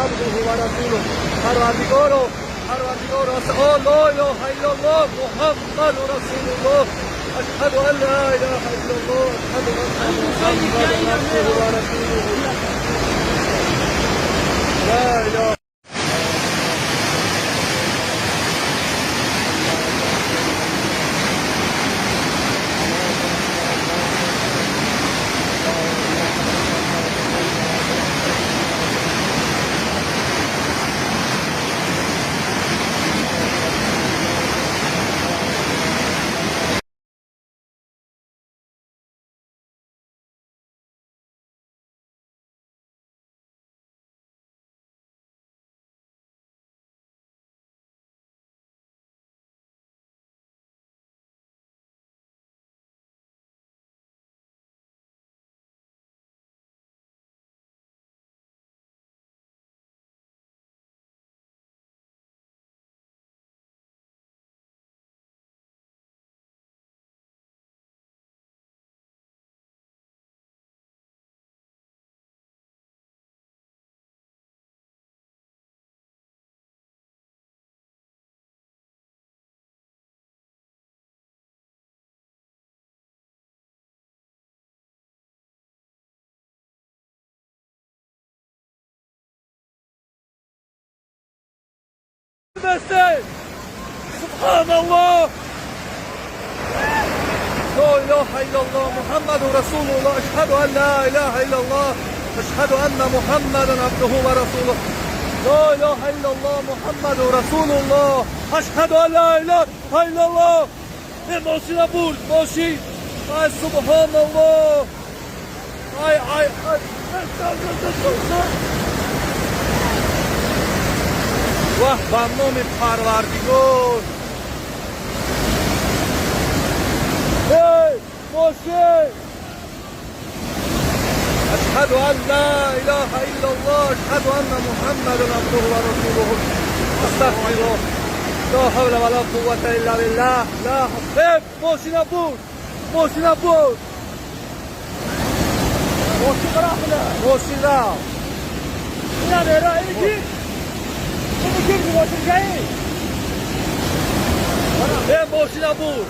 عبده ورسوله. پروردگارا، پروردگارا، لا اله الا الله محمد رسول الله. اشهد ان لا اله الا الله، اشهد ان محمدا عبده ورسوله. لا اله. سبحان الله. لا اله الا الله محمد رسول الله. اشهد ان لا اله الا الله، اشهد ان محمدا عبده ورسوله. لا اله الا الله محمد رسول الله. اشهد ان لا اله الا الله. ماشین بود، ماشین. ای سبحان الله. ای ای ای. واه، ба номи Парвардигор. Эй, мошин. اشهد ان لا اله الا الله، اشهد ان محمدا عبده ورسوله. استغفر الله. لا حول ولا قوة الا بالله. لا. ای، ماشینا بود، ماشینا بود. ماشین رفت. ماشین رفت. نه نه، اینی کی؟ اینی کی ماشین جایی؟ ای، ماشینا بود.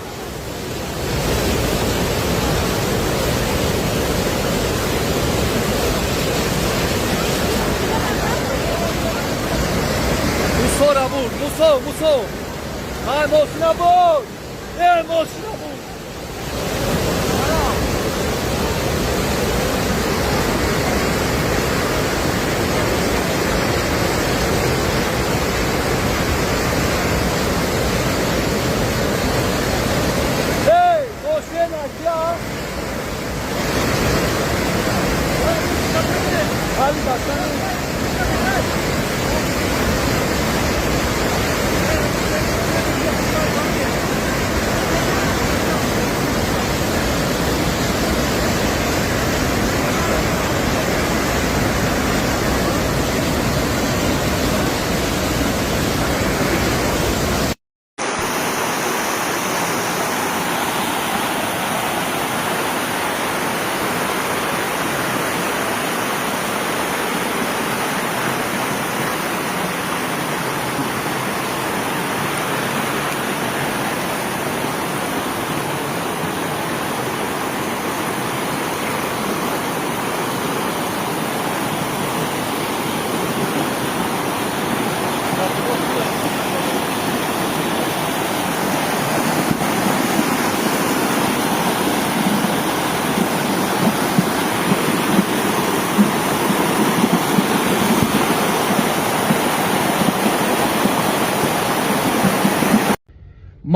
موسی بود، موسی، موسی. ای، ماشینا بود. ای، ماشینا بود. ای، ماشین کیا؟ علی بسن.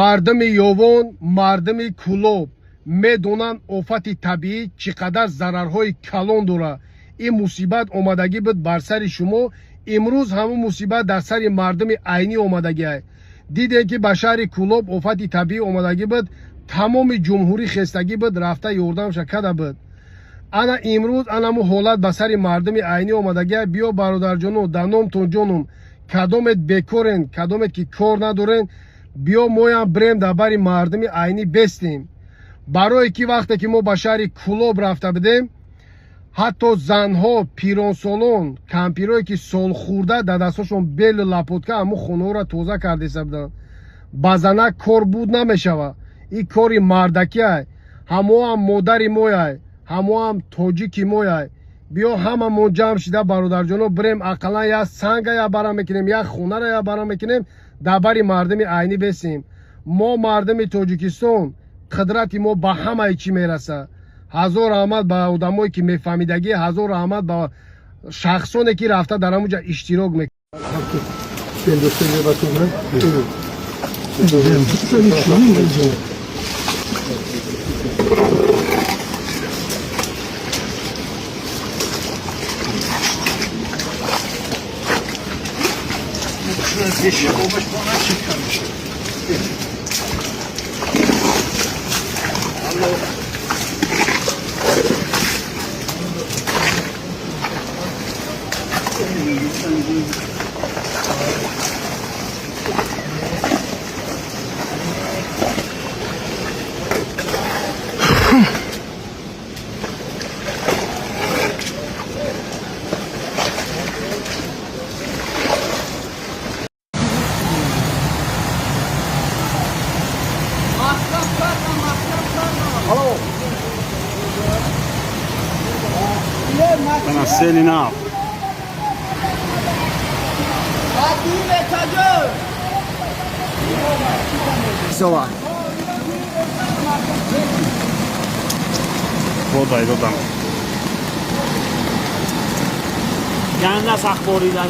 Мардуми Ёвон, мардуми Кӯлоб медонанд, офати табиӣ чӣ қадар зарарҳои калон дорад. Ин мусибат омадагӣ буд бар сари шумо. Имрӯз ҳамун мусибат дар сари мардуми Айнӣ омадагиай. Дидем, ки ба шаҳри Кӯлоб офати табиӣ омадагӣ буд, тамоми ҷумҳурӣ хестагӣ буд, рафта ёрдамша када буд. Ана имрӯз анаму ҳолат ба сари мардуми Айнӣ омадагиай. Биё, бародарҷоно, дар номтон ҷонум, кадомет бекорен, кадомет ки кор надорен, биё, моям бирем, дар бари мардуми Айнӣ бестем. Барое ки вақте ки мо ба шаҳри Кӯлоб рафта будем, Ҳатто занҳо, пиронсолон, кампирое ки солхӯрда, дар дастҳошон белу лопатка ҳамун хонаҳоро тоза кардеса буданд. Ба занак кор буд намешавад, ин кори мардакиай. Ҳамоам модари мояй, ҳамоам тоҷики мояй. Биё, ҳамамон ҷамъ шида, бародарҷоно, бирем, ақаллан як санга я бара мекунем, як хонара я бара мекунем, дар бари мардуми Айнӣ бесем. Мо мардуми Тоҷикистон, қудрати мо ба ҳамаи чӣ мераса. Ҳазор раҳмат ба одамое ки мефаҳмидагӣ, ҳазор раҳмат ба шахсоне ки рафта дар ҳамун ҷа иштирок мекунанд. Ана сели нав. Бодай додам. Ганда сахт борида.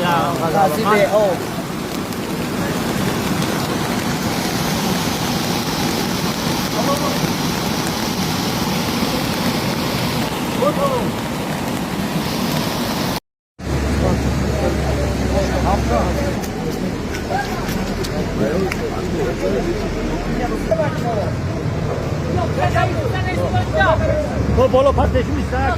Боло пастеш миста.